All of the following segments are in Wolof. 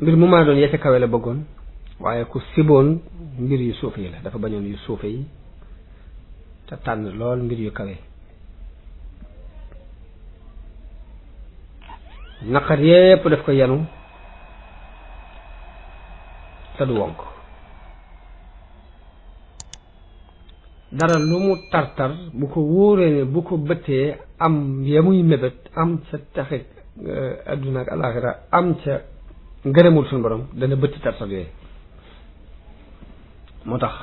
mbir mu mën a doon yecca kawe la bëggoon waaye ku siboon mbir yu suufe yi la dafa bañoon yu suufe yi te tànn lool mbir yu kawe naqar yépp daf ko yenu te du wonk dara lu mu tartar bu ko wóoree ne bu ko bëttee am ya muy mébét am ca taxe adduna ak alaxira am ca ngërëmul suñu borom dana bëtti tartar yooyu moo tax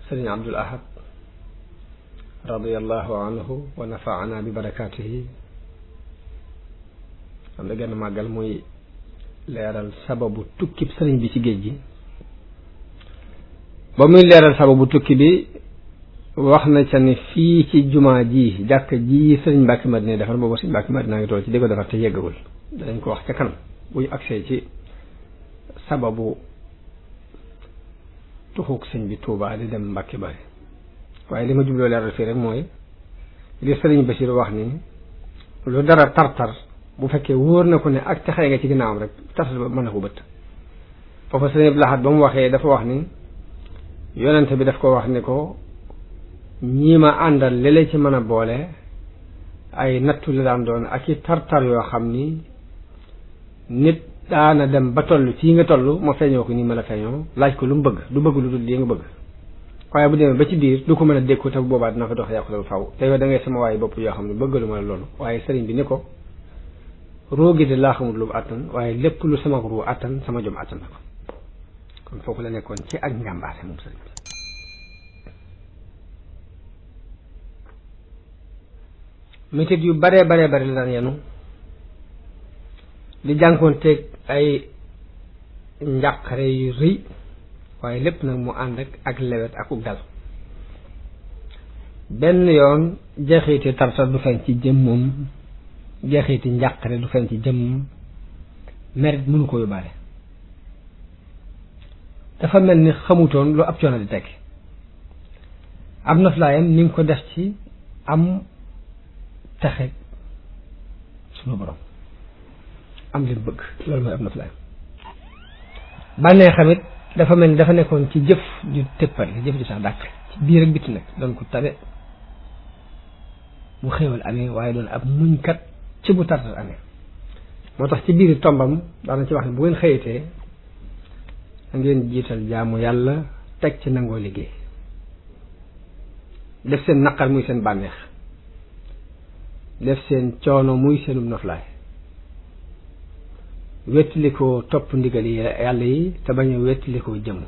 sëriñ Abdul Ahad radiyallahu anhu wa nafaana bi barakatihi am na genn màggal muy leeral sababu tukkib sëriñ bi ci géej gi ba muy leeral sababu tukki bi wax na ca ni fii ci jumaa ji jàkk ji sëriñ Mbàkke Madina defar booba sëriñ Mbàkke Madina ngi toll ci di ko defar te yeggagul danañ ko wax ca kanam buy agsee ci sababu tuxuk sëñ bi Tuubaa di dem Mbàkke Bari waaye li ma jubloo leeral fii rek mooy li sëriñ Basiru wax ni lu dara tartar bu fekkee wóor na ko ne ak texee nga ci ginnaawam rek tartar ba mën na ko bëtt foofa sëriñ Abdul Ahad ba mu waxee dafa wax ni yonente bi daf ko wax ni ko ñii ma àndal léeg-léeg ci mën a boole ay nattu la daan doon ak i tartar yoo xam ni nit daana dem ba toll fii nga toll ma feeñoo ko nii ma la feeñoo laaj ko lu mu bëgg du bëgg lu dul lii nga bëgg waaye bu demee ba ci biir du ko mën a dékku te bu boobaa dina fa dox yàqu la faw te yow da ngay sama waaye bopp yoo xam ne bëggalu ma la loolu waaye sëriñ bi ni ko roogi de laa xamul lu mu àttan waaye lépp lu sama ruu àttan sama jom àttan na ko kon foofu la nekkoon ci ak njàmbaare moom sëriñ bi métit yu bare bare bare la daan yenu di jànkoonteeg ay njàqare yu rëy waaye lépp nag mu ànd ak lewet ak ub dal benn yoon jeexiti tartar du feeñ ci jëmmam jeexiti njàqare du feeñ ci jëmmam merit mënu ko yóbbaale dafa mel ni xamutoon lu ab coono di tekki am noflaayam ni nga ko def ci am taxe sunu borom am li mu bëgg loolu mooy am noflaayam bànnee xamit dafa mel ni dafa nekkoon ci jëf ju tëppal jëf ju sax dàkk ci biir ak biti nag doon ko tabe bu xéewal amee waaye doon ab muñkat ci bu tartar amee moo tax ci biir tombam daana ci wax ne bu ngeen xëyatee ngeen jiital jaamu yàlla teg ci nangoo liggéey def seen naqar muy seen bànneex def seen coono muy seenum noflaay wettalikoo topp ndigal yi yàlla yi te bañ a wettalikoo jëmm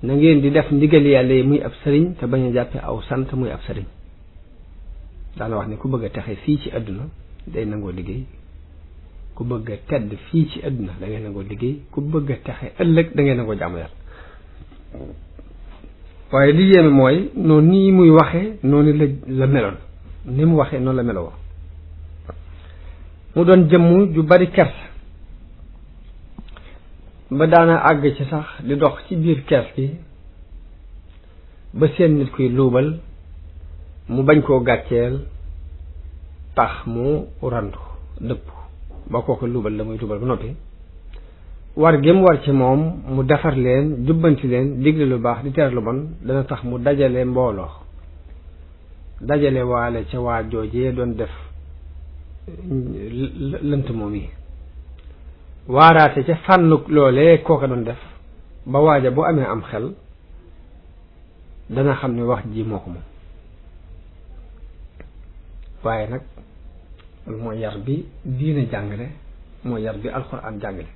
na ngeen di def ndigal yàlla yi muy ab sëriñ te bañ a jàppe aw sant muy ab sëriñ daana wax ne ku bëgg a texe fii ci àdduna day nangoo liggéey ku bëgg a tedd fii ci àdduna da ngay nangoo liggéey ku bëgg a texe ëllëg da ngay nangoo jaamu yàlla waaye li yéeme mooy noonu nii muy waxee noonu la meloon ni mu waxee noonu la meloo mu doon jëmm ju bari kers ba daana àgg ci sax di dox ci biir kers gi ba seen nit kuy luubal mu bañ koo gàcceel tax mu randu dëpp ba kooku luubal la muy luubal ba noppi war gi mu war ci moom mu defar leen jubbanti leen digle lu baax di tere lu bon dana tax mu dajale mbooloo dajale waale ca waa joojee doon def lënt moom yi waaraate ca fànnuk loolee kooka doon def ba waaja bu amee am xel dana xam ne wax ji moo ko moom waaye nag loolu mooy yar bi diine jàngale mooy yar bi alxuraan jàngale